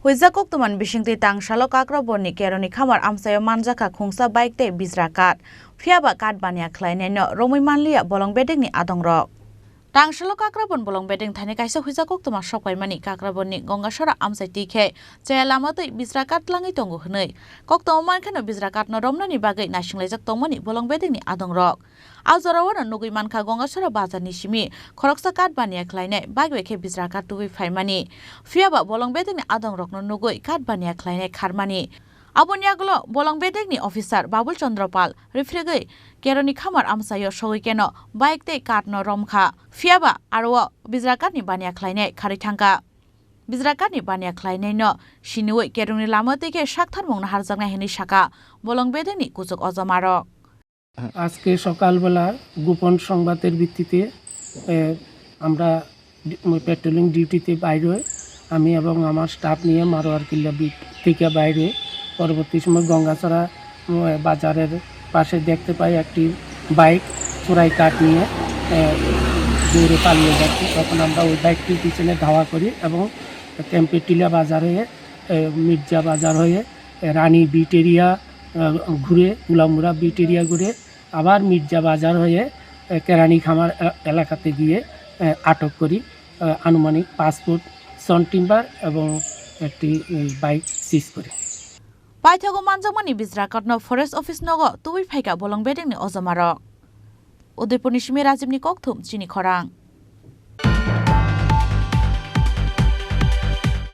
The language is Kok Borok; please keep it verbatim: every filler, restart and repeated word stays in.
Huijak koktwmani bisingtwi tangsalo Kakrabonni Keroni Khamar amchaio manjakha khungsa bike tei bijra kath. Phiyaba kath baniya khlainaino romwi manliya bolong bedekni adongrok. Tangsalo Kakrabon bolong bedeng thani kaisa huijak koktwma sokpaimani Kakrabonni Gongasora amchai twi khe chaya lama twi bijra kath langwi tongo hwnwi. Koktwma mankheno bijra kathno romnani bagwi naisinglaijak tongmani bolong bedekni adongrok. A jorao no nugwi mankha Gongasora bazarni simi khoroksa kath baniya khlainai bike bai khe bijra kath tubui phaimani. Phiyaba bolong bedekni adongrokno nugwi kath baniya khlainai kharmani. Aboni yagulo bolong bedekni officer Babul Chandra Pal rifregwi Keroni Khamar amchaio sogwi keno bike tei kathno romkha. Phiyaba aro bijra kathni baniya khlainai kharwi thangkha. Bijra kathni baniya khlainaino siniwi Kerongni lama twi khe saktharmungno harjaknai hwnwi sakha bolong bedekni kuchuk ojomarok. আজকে সকালবেলা গোপন সংবাদের ভিত্তিতে, এ, আমরা D-, patrolling ডিউটিতে বাইর হই। আমি এবং আমার স্টাফ নিয়ে মারোয়ার কিল্লা বি-, থেকে বাইর হই। পরবর্তী সময় গঙ্গাছড়া, উম, বাজারের পাশে দেখতে পাই একটি বাইক চোরাই কাঠ নিয়ে, এ, দৌড়ে পালিয়ে যাচ্ছে। তখন আমরা ওই বাইকটির পিছনে ধাওয়া করি এবং টেম্পেটিলা বাজার হয়ে, এ, মির্জা বাজার হয়ে, এ, রানী বিট এরিয়া, এ, ঘুরে, উলামুরা বিট এরিয়া ঘুরে আবার মির্জা বাজার হয়ে, এ, কেরানি খামার এ-, এলাকাতে গিয়ে, এ, আটক করি, এ, আনুমানিক পাঁচ ফুট সন টিম্বার এবং একটি, এ, বাইক সিজ করি। Paithago manjakmani bijra kathno Forest Office nogo tubui phaikha bolong bedekni ojomarok. Udaipurni simi Rajibni kokthum chini khorang.